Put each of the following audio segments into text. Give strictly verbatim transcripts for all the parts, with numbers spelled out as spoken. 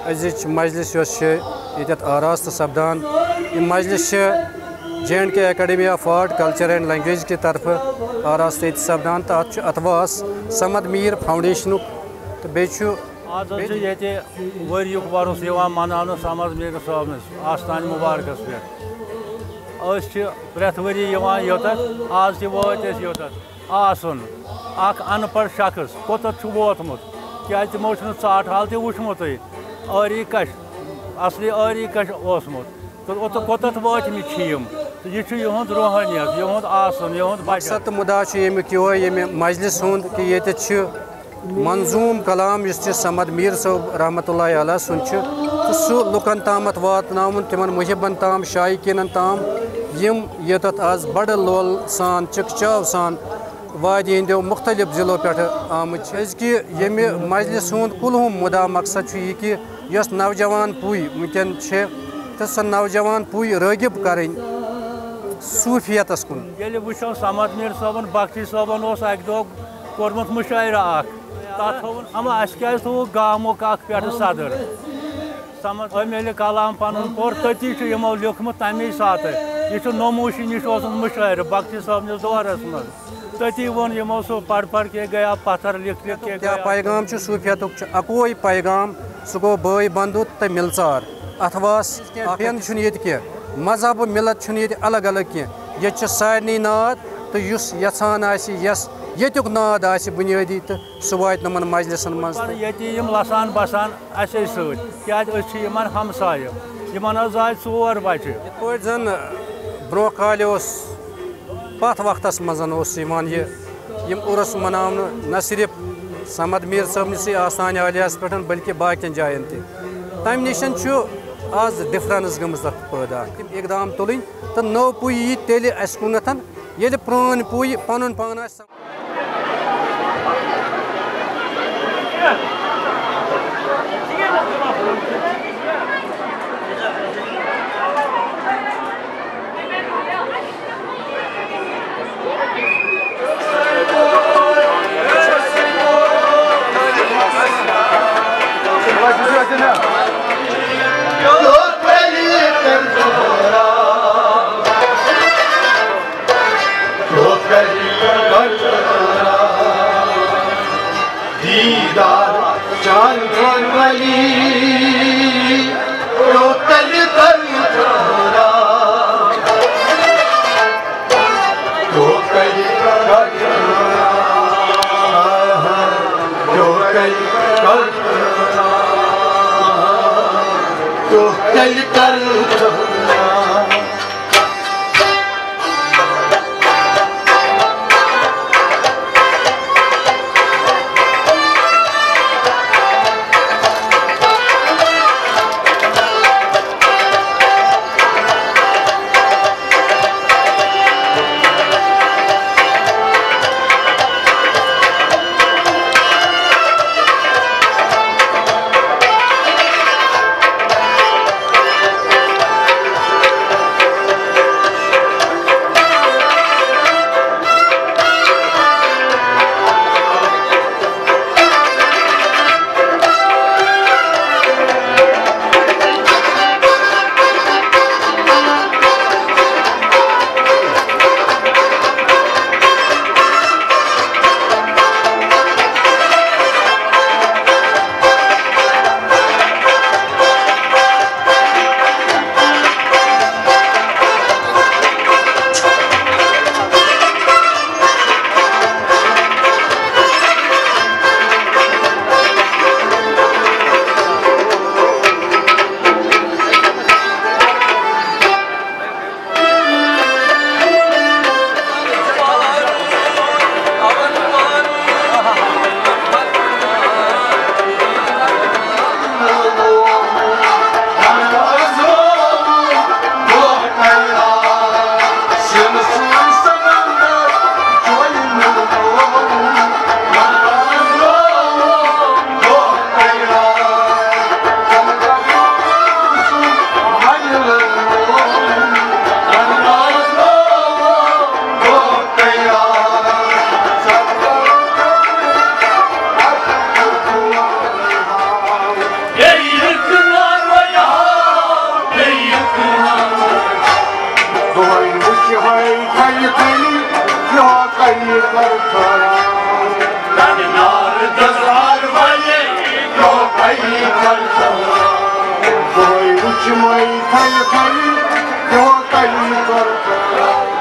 أزِچ مجلس یۄس چھِ ییٚتٮ۪تھ آراستہٕ سپدان، یہِ مجلس چھِ J and K Academy of Art, Culture and Language کہِ طرفہٕ آراستہٕ ییٚتہِ سپدان، تہٕ اَتھ چھُ اَتھواس صمد میٖر فاوُنڈیشنُک، تہٕ بیٚیہِ چھُ آز حظ چھُ ییٚتہِ ؤریُک وۄرُس یِوان مناونہٕ صمد میٖر صٲبنِس آستانہِ مُبارکَس پٮ۪ٹھ۔ أسۍ چھِ پرٛٮ۪تھ ؤری یِوان یوٚتَتھ، آز تہِ وٲتۍ أسۍ یوٚتَتھ۔ آسُن، اَکھ اَن پَڑھ شخص کوٚتَتھ چھُ ووتمُت، کیٛازِ تِمو چھُنہٕ ژاٹھ حال تہِ وُچھمُتُے، ٲری کَش، اَصلی ٲری کَش اوسمُت۔ تہٕ اوٚت کوٚتَتھ وٲتمٕتۍ چھِ یِم؟ تہٕ یہِ چھُ یِہُنٛد روحٲنیت، یِہُنٛد آسُن، یِہُنٛد بَچَن۔ مقصد تہٕ مُدعا چھُ ییٚمیُک یِہوٚے، ییٚمہِ مجلس ہُنٛد، کہِ ییٚتٮ۪تھ چھِ منظوٗم کلام یُس چھُ صمد میٖر صٲب رحمتہ اللہ علیہ سُنٛد چھُ، تہٕ سُہ لُکَن تامَتھ واتناوُن، تِمَن محبن تام، شائقیٖنَن تام، یِم ییٚتٮ۪تھ آز بڑٕ لول سان، چِکچاو سان وادی ہٕنٛدیو مُختٔلِف ضلعو پٮ۪ٹھٕ آمٕتۍ چھِ۔ أزکہِ ییٚمہِ مجلس ہُنٛد کُلہُم مُدعا مقصد چھُ یہِ کہِ یۄس نوجوان پُے وٕنکٮ۪ن چھِ، تہٕ سۄ نوجوان پُے رٲغب کرٕنۍ صوٗفیتس کُن۔ ییٚلہِ وٕچھو صمد میٖر صٲبُن، بخشی صٲبُن اوس اکہِ دۄہ کوٚرمُت مُشاعرٕ اکھ، تتھ تھوٚوُن، اما، اسہِ کیازِ تھوٚوُکھ گامُک اکھ پٮ۪ٹھٕ صدر؟ صمد، أمۍ ییٚلہِ کلام پنُن پوٚر، تٔتی چھُ یِمو لیوٚکھمُت تمے ساتہٕ۔ یہِ چھُ نوموشی نِش اوسمُت مُشاعرٕ بخشی صٲبنِس دورس منٛز۔ تٔتی ووٚن یِمو سُہ پڑھ پڑھ کے گیا، پتھر لکھ لکھ کے کیٛاہ گیا۔ پیغام چھُ صوفیتُک؟ چھُ اکوے پیغام، سُہ گوٚو بٲے بندُت تہٕ مِلژار۔ اتھواس کینٛہہ، پھرن چھُنہٕ ییٚتہِ کینٛہہ، مذہب و ملت چھُنہٕ ییٚتہِ الگ الگ کینٛہہ۔ ییٚتہِ چھِ سارنٕے ناد، تہٕ یُس یژھان آسہِ، یس ییٚتیُک ناد آسہِ بُنیٲدی، تہٕ سُہ واتہِ نوٚمَن مجلسَن منٛز تہِ۔ ییٚتہِ یِم لَسان بَسان اَسے سۭتۍ، کیٛازِ أسۍ چھِ یِمَن ہمسایہِ۔ یِمَن حظ زاے ژور بَچہِ۔ یِتھ پٲٹھۍ زَن برٛونٛہہ کالہِ اوس، پَتھ وقتَس منٛز اوس یِوان یہِ، یِم عُرُس مَناونہٕ نہ صرف صمد میٖر صٲبنِسٕے آستانہِ عالیَس پٮ۪ٹھ، بلکہِ باقیَن جایَن تہِ۔ تَمہِ نِش چھُ آز difference گٔمٕژ تَتھ پٲدٕ۔ تِم اقدام تُلٕنۍ تہٕ نٔو پُے یی تیٚلہِ اَسہِ کُنَتھ، ییٚلہِ پرٛٲنۍ پُے پَنُن پان آسہِ۔ دیدار چاند ولی، تو کل کر تو کل کر تو کل کر تو کل کر یِہوٚے تھلہِ تھلہِ، یِہوٚے کَنہِ کَر خراب۔ تَمہِ نارٕ دَزار وَلہِ، یِہوٚے کَنہِ کَر خراب۔ بہٕ وٕچھِ مَے تھلہِ تھلہِ، یِہوٚے کَنہِ کَر خراب۔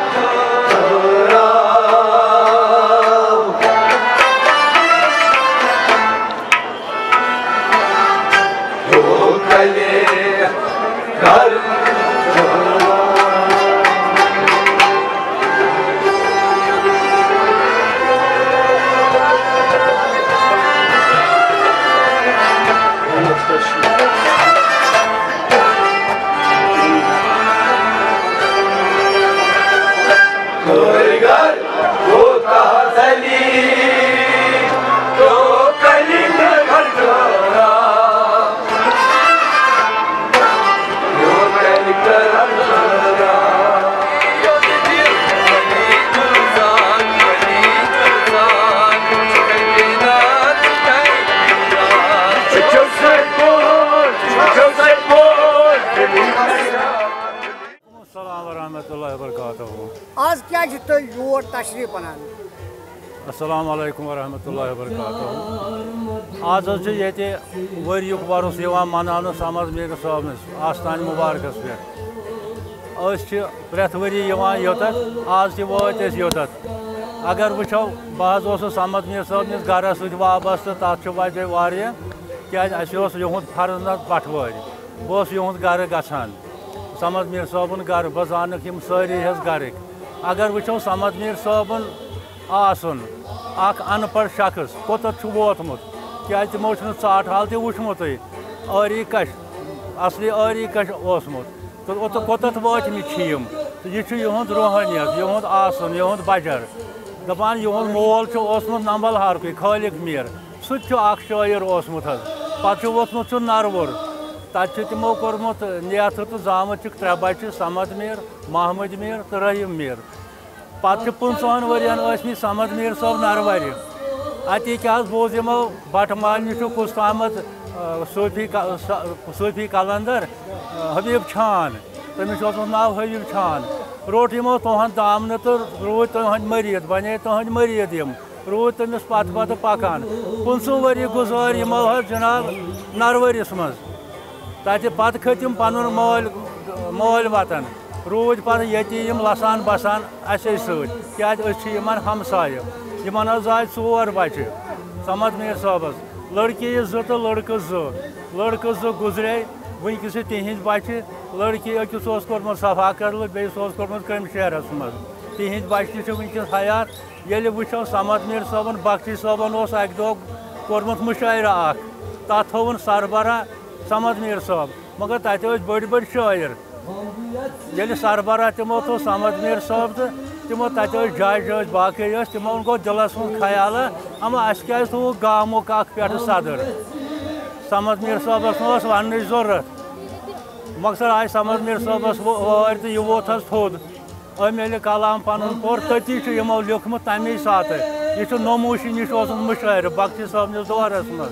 السلام ورحمۃ اللہ وبرکاتہ۔ آز کیٛازِ چھِ تُہۍ یور تشریٖف اَنان؟ السلام علیکم ورحمۃ اللہ وبرکاتہ۔ آز حظ چھُ ییٚتہِ ؤریُک وۄرُس یِوان مناونہٕ صمد میٖر صٲبنِس آستانہِ مُبارکَس پٮ۪ٹھ۔ أسۍ چھِ پرٛٮ۪تھ ؤری یِوان یوٚتَتھ، آز تہِ وٲتۍ أسۍ یوٚتَتھ۔ اگر وٕچھو، بہٕ حظ اوسُس صمد میٖر صٲبنِس گَرَس سۭتۍ وابستہٕ، تَتھ چھُ وجہ واریاہ، کیٛازِ اَسہِ اوس یِہُنٛد فرض نہ بَٹھوٲرۍ۔ بہٕ اوسُس یِہُنٛد گَرٕ گژھان، صمد میٖر صٲبُن گَرٕ، بہٕ زانَکھ یِم سٲری حظ گَرٕکۍ۔ اگر وٕچھو، صمد میٖر صٲبُن آسُن اَکھ اَن پَڑھ شخص کوٚتَتھ چھُ ووتمُت، کیٛازِ تِمو چھُنہٕ ژاٹھ حال تہِ وٕچھمُتٕے، ٲری کَچھ، اَصلی ٲری کَچھ اوسمُت۔ تہٕ اوٚت کوٚتَتھ وٲتمٕتۍ چھِ یِم؟ تہٕ یہِ چھُ یِہُنٛد روحٲنیت، یِہُنٛد آسُن، یِہُنٛد بَجَر۔ دَپان یِہُنٛد مول چھُ اوسمُت نمبل ہارکُے، خٲلِق میٖر، سُہ تہِ چھُ اَکھ شٲعر اوسمُت حظ۔ پَتہٕ چھُ ووٚتھمُت سُہ نَروُر، تَتہِ چھُ تِمو کوٚرمُت نیتھٕ تہٕ زامٕتۍ چھِکھ ترٛےٚ بَچہِ، صمد میٖر، محمد میٖر تہٕ رحیٖم میٖر۔ پتہٕ چھِ پٕنٛژٕہَن ؤرِین ٲسمٕتۍ صمد میٖر صٲب نروَرِ۔ اَتی کیٛاہ حظ بوٗز یِمو بَٹہٕ مالنہِ چھُ کُس تامَتھ، آ، صوٗفی ک-، ص-، صوٗفی قلندر، آ، حبیٖب چھان۔ تٔمِس چھُ اوسمُت ناو حبیٖب چھان۔ روٚٹ یِمو تُہُنٛد دامنہٕ تہٕ روٗدۍ تُہٕنٛدۍ مٔریٖد، بَنے تُہٕنٛدۍ مٔریٖد یِم۔ روٗدۍ تٔمِس پتہٕ پتہٕ پکان۔ پٕنٛژٕہ ؤری گُزٲرۍ یِمو حظ جناب نروٲرِس منٛز۔ تتہِ پتہٕ کھٔتۍ یِم پنُن مٲلۍ، مٲلۍ وطن۔ روٗدۍ پتہٕ ییٚتی یِم لسان بسان اسے سۭتۍ، کیازِ أسۍ چھِ یِمن ہمسایہِ۔ یِمن حظ زاے ژور بچہِ صمد میٖر صٲبس، لڑکی زٕ تہٕ لڑکہٕ زٕ۔ لڑکہٕ زٕ گُزرے، وٕنکیٚس چھِ تِہنٛدۍ بچہِ۔ لڑکی أکِس اوس کوٚرمُت صفا کرلہٕ، بیٚیِس اوس کوٚرمُت کٔمۍ شہرس منٛز۔ تِہنٛدۍ بچہِ تہِ چھِ وٕنکیٚس حیات۔ ییٚلہِ وٕچھو صمد میٖر صٲبن، بخشی صٲبن اوس اکہِ دۄہ کوٚرمُت مُشاعرٕ اکھ، تتھ تھووُن سربراہ صمد میٖر صٲب، مگر تتہِ ٲسۍ بٔڑۍ بٔڑۍ شٲعر۔ ییٚلہِ سربراہ تِمو تھوٚو صمد میٖر صٲب تہٕ تِمو تتہِ ٲسۍ جج ٲسۍ باقٕے ٲسۍ، تِمن گوٚو دِلس منٛز خیالہ، اما اسہِ کیازِ تھوٚوُکھ گامُک اکھ پٮ۪ٹھٕ صدر؟ صمد میٖر صٲبس نہٕ اوس وننٕچ ضروٗرت۔ مۄخصر آیہِ صمد میٖر صٲبس وٲ-، وٲرۍ تہٕ یہِ ووت حظ تھوٚد۔ أمۍ ییٚلہِ کلام پنُن پوٚر، تٔتی چھُ یِمو لیوٚکھمُت تَمی ساتہٕ۔ یہِ چھُ نوموشی نِش اوسمُت مُشٲعرٕ بخشی صٲبنِس دورس منٛز۔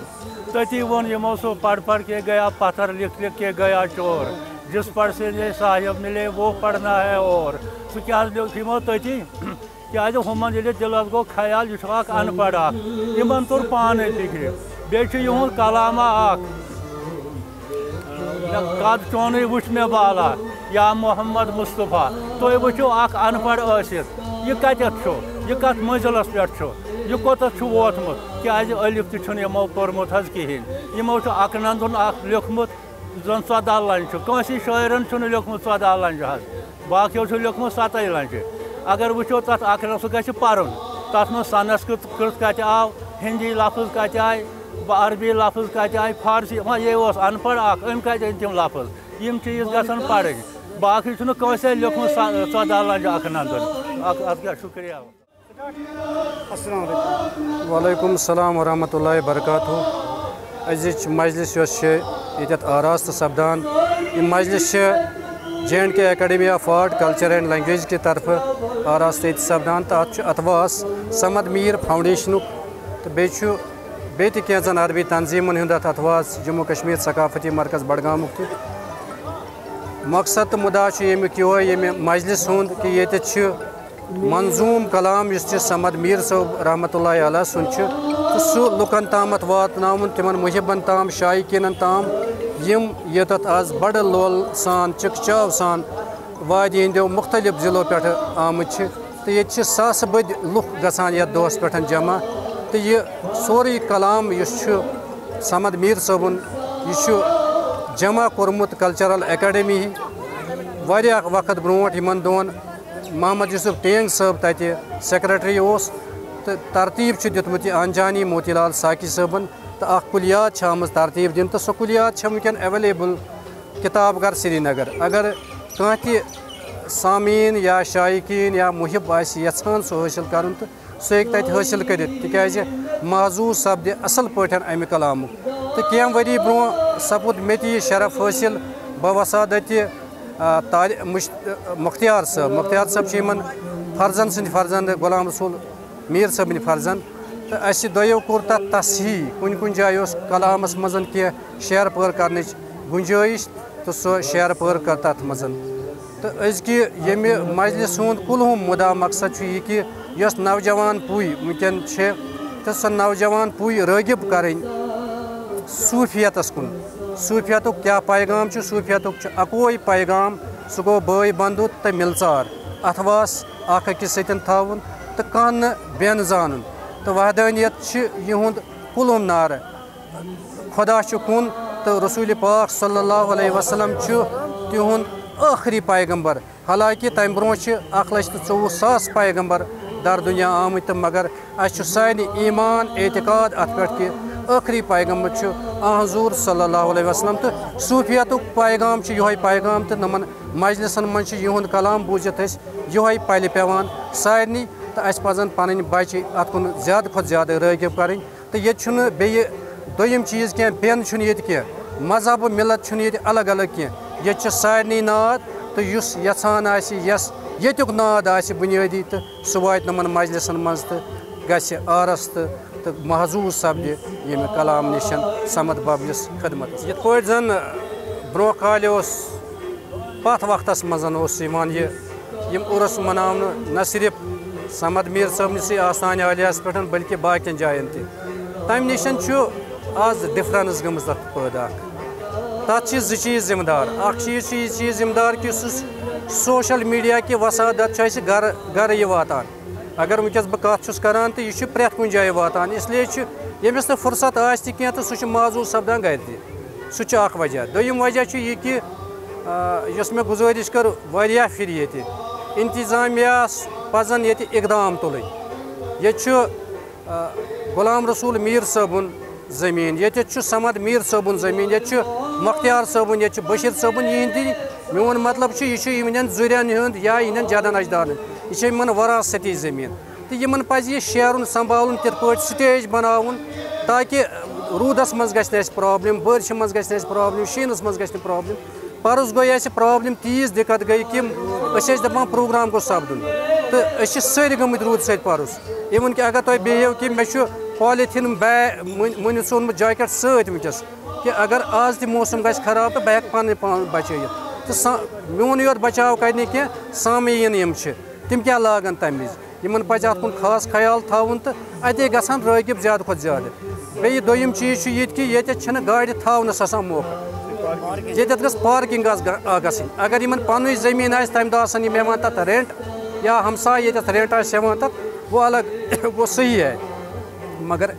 تٔتی ووٚن یِمو سُہ، "پڑھ پڑھ کے گیا پتھر، لکھ لکھ کے گیا چور، جس پڑھ سے یہ صاحب ملے وہ پڑھنا ہے اور۔" سُہ کیٛاہ حظ لیوٚکھ یِمو تٔتی؟ کیٛازِ ہُمن ییٚلہِ دِلس گوٚو خیال، یہِ چھُ اکھ ان پڑھ اکھ، یِمن توٚر پانے فِکرِ۔ بیٚیہِ چھُ یِہُنٛد کلامہ اکھ۔ مےٚ قد چونُے وٕچھ مےٚ بالا، یا محمد مصطفیٰ۔ تُہۍ وٕچھِو اکھ ان پڑھ ٲسِتھ، یہِ کتٮ۪تھ چھُ، یہِ کتھ منزلس پٮ۪ٹھ چھُ، یہِ کوٚتتھ چھُ ووتمُت؟ کیٛازِ الف تہِ چھُنہٕ یِمو پوٚرمُت حظ کِہیٖنۍ۔ یِمو چھُ اکہٕ نندُن اکھ لیوٚکھمُت، زن ژۄداہ لنجہِ چھُ، کٲنٛسی شٲعرن چھُنہٕ لیوٚکھمُت ژۄداہ لنجہِ حظ، باقیو چھُ لیوٚکھمُت ستَے لنجہِ۔ اگر وٕچھو تتھ اکھ، سُہ گژھِ پرُن، تتھ منٛز سنسکرت کتہِ آو، ہندی لفظ کتہِ آے، عربی لفظ کتہِ آے، فارسی، وۄنۍ یے اوس ان پڑھ اکھ، أمۍ کتہِ أنۍ تِم لفظ؟ یِم چیٖز گژھن پرٕنۍ۔ باقٕے چھُنہٕ کٲنٛسے لیوٚکھمُت سا-، ژۄداہ لنجہِ اکھ نندُن۔ اکھ، اتھ کیٛاہ، شُکریہ۔ السلام علیکم۔ وعلیکم السلام ورحمۃ اللہ وبرکاتہ۔ أزِچ مجلس یۄس چھِ ییٚتٮ۪تھ آراستہٕ سپدان، یہِ مجلس چھِ J and K Academy of Art, Culture and Language کہِ طرفہٕ آراستہٕ ییٚتہِ سپدان، تہٕ اَتھ چھُ اَتھواس صمد میٖر فاؤنڈیشنُک تہٕ بیٚیہِ چھُ بیٚیہِ تہِ کینٛژن عربی تنظیٖمن ہُنٛد اَتھ اَتھواس، جموں کشمیر ثقافتی مرکز بڈگامُک تہِ۔ مقصد تہٕ مُدا چھُ ییٚمیُک یِہوٚے، ییٚمہِ مجلس ہُنٛد، کہِ ییٚتٮ۪تھ چھِ منظوٗم کلام، یُس چھُ صمد میٖر صٲب رحمتہ اللہ علیہ سُنٛد چھُ، تہٕ سُہ لُکن تامَتھ واتناوُن، تِمن محبن تام، شائقیٖنن تام، یِم ییٚتٮ۪تھ از بڑٕ لول سان، چِکہٕ چاو سان وادی ہٕنٛدیو مُختٔلِف ضلعو پٮ۪ٹھٕ آمٕتۍ چھِ۔ تہٕ ییٚتہِ چھِ ساسہٕ بٔدۍ لُکھ گژھان یَتھ دۄہَس پٮ۪ٹھ جمع۔ تہٕ یہِ سورُے کلام یُس چھُ صمد میٖر صٲبُن، یہِ چھُ جمع کوٚرمُت کلچرل اکیڈمی۔ واریاہ وقت برونٛٹھ، یِمن دۄہَن محمد یوسف ٹینگ صٲب تَتہِ سیکرٹری اوس، تہٕ ترتیٖب چھُ دیُتمُت یہِ آنجانی موتی لال ساقی صٲبن۔ تہٕ اکھ کلیات چھِ آمٕژ ترتیٖب دِنہٕ، تہٕ سۄ کلیات چھےٚ وٕنکیٚن ایویلیبل کتاب گھر سرینگر۔ اگر کانٛہہ تہِ سامعیٖن یا شائقیٖن یا محب آسہِ یژھان سُہ حٲصِل کرُن، تہٕ سُہ ہیٚکہِ تَتہِ حٲصِل کٔرِتھ، تِکیٛازِ محظوٗظ سپدِ اَصٕل پٲٹھۍ اَمہِ کلامُک۔ تہٕ کینٛہہ ؤری برونٛہہ سپُد مےٚ تہِ یہِ شرف حٲصِل بواسطتِ، آ، طارق مُش-، مُختیار صٲب۔ مُختیار صٲب چھِ یِمَن فرزند سٕنٛدۍ فرزند، غلام رسول میٖر صٲبٕنۍ فرزند۔ تہٕ اَسہِ دۄیو کوٚر تَتھ تصحیح۔ کُنہِ کُنہِ جایہِ اوس کلامَس منٛز کینٛہہ شعر پٲر کرنٕچ گُنجٲیِش، تہٕ سۄ شعر پٲر کٔر تَتھ منٛز۔ تہٕ أزکہِ ییٚمہِ مجلسہِ ہُنٛد کُلہُم مُدا مقصد چھُ یہِ کہِ یۄس نوجوان پُے وٕنکیٚن چھِ، تہٕ سۄ نوجوان پُے رٲغب کَرٕنۍ صوٗفیتَس کُن۔ صوٗفیتُک کیٛاہ پیغام چھُ؟ صوٗفیتُک چھُ اَکوے پیغام، سُہ گوٚو بٲے بنٛدُت تہٕ مِلژار، اَتھواس اَکھ أکِس سۭتۍ تھاوُن تہٕ کانٛہہ نہٕ بٮ۪ن زانُن۔ تہٕ وحدٲنیت چھِ یِہُنٛد کُلہُم نعرٕ۔ خدا چھُ کُن تہٕ رسول پاک صلی اللہ علیہ وسلم چھُ تِہُنٛد ٲخری پیغمبر۔ حالانکہ تَمہِ برونٛہہ چھِ اکھ لچھ تہٕ ژوٚوُہ ساس پیغمبر در دُنیا آمٕتۍ، تہٕ مگر اَسہِ چھُ سارنٕے ایمان، اعتقاد اَتھ پٮ۪ٹھ کہِ ٲخری پیغمبر چھُ آ حضور صلی اللہ علیہ وسلم۔ تہٕ صوٗفیتُک پیغام چھُ یِہوٚے پیغام، تہٕ نوٚمَن مجلسَن منٛز چھُ یِہُنٛد کلام بوٗزِتھ أسۍ یِہوٚے پَلہِ پٮ۪وان سارنٕے۔ تہٕ اَسہِ پَزَن پَنٕنۍ بَچہِ اَتھ کُن زیادٕ کھۄتہٕ زیادٕ رٲغب کَرٕنۍ۔ تہٕ ییٚتہِ چھُنہٕ بیٚیہِ دوٚیِم چیٖز کینٛہہ، بٮ۪ن چھُنہٕ ییٚتہِ کینٛہہ، مذہب و مِلت چھُنہٕ ییٚتہِ الگ الگ کینٛہہ۔ ییٚتہِ چھِ سارنٕے ناد، تہٕ یُس یَژھان آسہِ، یَس ییٚتیُک ناد آسہِ بُنیٲدی، تہٕ سُہ واتہِ نوٚمَن مجلسَن منٛز تہٕ گژھِ آرس تہٕ، تہٕ محظوٗظ سپدِ ییٚمہِ کلام نِشن صمد ببلِس خدمتس۔ یِتھ پٲٹھۍ زن برونٛہہ کالہِ اوس، پتھ وقتس منٛز اوس یِوان یہِ، یِم عُرس مناونہٕ نہ صرف صمد میٖر صٲبنِسٕے آستانہِ عالیہس پٮ۪ٹھ، بلکہِ باقین جاین تہِ۔ تمہِ نِش چھُ آز ڈفرنس گٔمٕژ تتھ پٲدٕ اکھ۔ تتھ چھِ زٕ چیٖز ذمہٕ دار۔ اکھ چیٖز چھُ یہِ چیٖز ذمہٕ دار کہِ سُہ سوشل میڈیا کہِ وسادت چھُ اسہِ گرٕ گرٕ یہِ واتان۔ اگر وٕنکیٚس بہٕ کتھ چھُس کران تہٕ یہِ چھُ پرٛٮ۪تھ کُنہِ جایہِ واتان، اس لیے چھُ ییٚمِس نہٕ فرصت آسہِ تہِ کینٛہہ تہٕ سُہ چھُ معذوٗر سپدان گرِ تہِ۔ سُہ چھُ اکھ وجہ۔ دوٚیِم وجہ چھُ یہِ کہِ، آ، یۄس مےٚ گُزٲرِش کٔر واریاہ پھِرِ ییٚتہِ، انتظامیہس پزن ییٚتہِ اقدام تُلٕنۍ۔ ییٚتہِ چھُ، آ، غلام رسول میٖر صٲبُن زٔمیٖن، ییٚتٮ۪تھ چھُ صمد میٖر صٲبُن زٔمیٖن، ییٚتہِ چھُ مختیار صٲبُن، ییٚتہِ چھُ بشیٖر صٲبُن، یِہِنٛدِ، میون مطلب چھُ، یہِ چھُ یِہِنٛدٮ۪ن زُرٮ۪ن ہُنٛد یا یِہِنٛدٮ۪ن جدن اجدادن، یہِ چھِ یِمن وراثتی زٔمیٖن۔ تہٕ یِمن پزِ یہِ شیرُن، سنبھالُن، تِتھ پٲٹھۍ سٹیج بناوُن، تاکہِ روٗدس منٛز گژھِ نہٕ اَسہِ پرابلم، بٲرشہِ منٛز گژھِ نہٕ اَسہِ پرابلم، شیٖنس منٛز گژھِ نہٕ پرابلم۔ پرُس گوٚو اَسہِ پرابلم، تیٖژ دِقت گٔے کہِ أسۍ ٲسۍ دَپان پروگرام گوٚژھ سپدُن، تہٕ أسۍ چھِ سٲری گٔمٕتۍ روٗدٕ سۭتۍ پرُس۔ اِوٕن کہِ اگر تۄہہِ بیٚیہِ یِیو کہِ مےٚ چھُ پالیٖتھیٖن بیگ مُنہِ، مُنہِ ژوٚنمُت جاکٮ۪ٹ سۭتۍ وٕنکیٚس، کہِ اگر آز تہِ موسم گژھِ خراب تہٕ بہٕ ہٮ۪کہٕ پنٕنۍ پان بچٲیِتھ۔ تہٕ سا-، میون یوت بچاو کرِ نہٕ کینٛہہ، سامعیٖن یِم چھِ، تِم کیٛاہ لاگن تَمہِ وِزِ؟ یِمن پزِ اتھ کُن خاص خیال تھاوُن تہٕ اتے گژھن رٲغب زیادٕ کھۄتہٕ زیادٕ۔ بیٚیہِ دوٚیِم چیٖز چھُ یہِ تہِ کہِ ییٚتٮ۪تھ چھِنہٕ گاڑِ تھاونس آسان موقع۔ ییٚتٮ۪تھ گٔژھ پارکنگ آس-، آ-، گژھٕنۍ۔ اگر یِمن پننُے زٔمیٖن آسہِ، تمہِ دۄہ آسن یِم ہٮ۪وان تتھ رینٹ، یا ہمسایہِ ییٚتٮ۪تھ رینٹ آسہِ ہٮ۪وان تتھ، وہ الگ، وہ صحیح ہے۔ مگر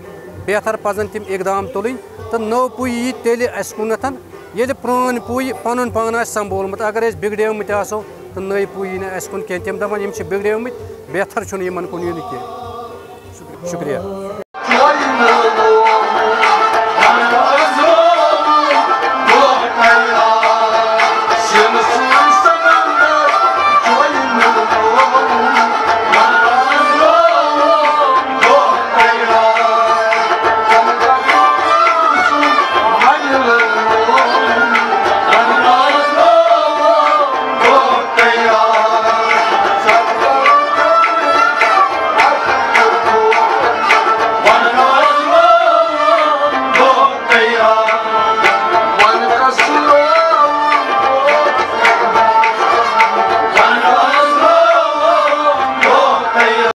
بہتر پزن تِم اقدام تُلٕنۍ تہٕ نٔو پُے یی تیٚلہِ اسہِ کُنتھ، ییٚلہِ پرٛٲنۍ پُے پنُن پان آسہِ سنبھولمُت۔ اگر أسۍ بگڑیمٕتۍ آسو تہٕ نٔے پُے یی نہٕ اسہِ کُن کینٛہہ۔ تِم دپان یِم چھِ بگڑیمٕتۍ، بہتر چھُنہٕ یِمن کُن یُن کینٛہہ۔ شُکریہ۔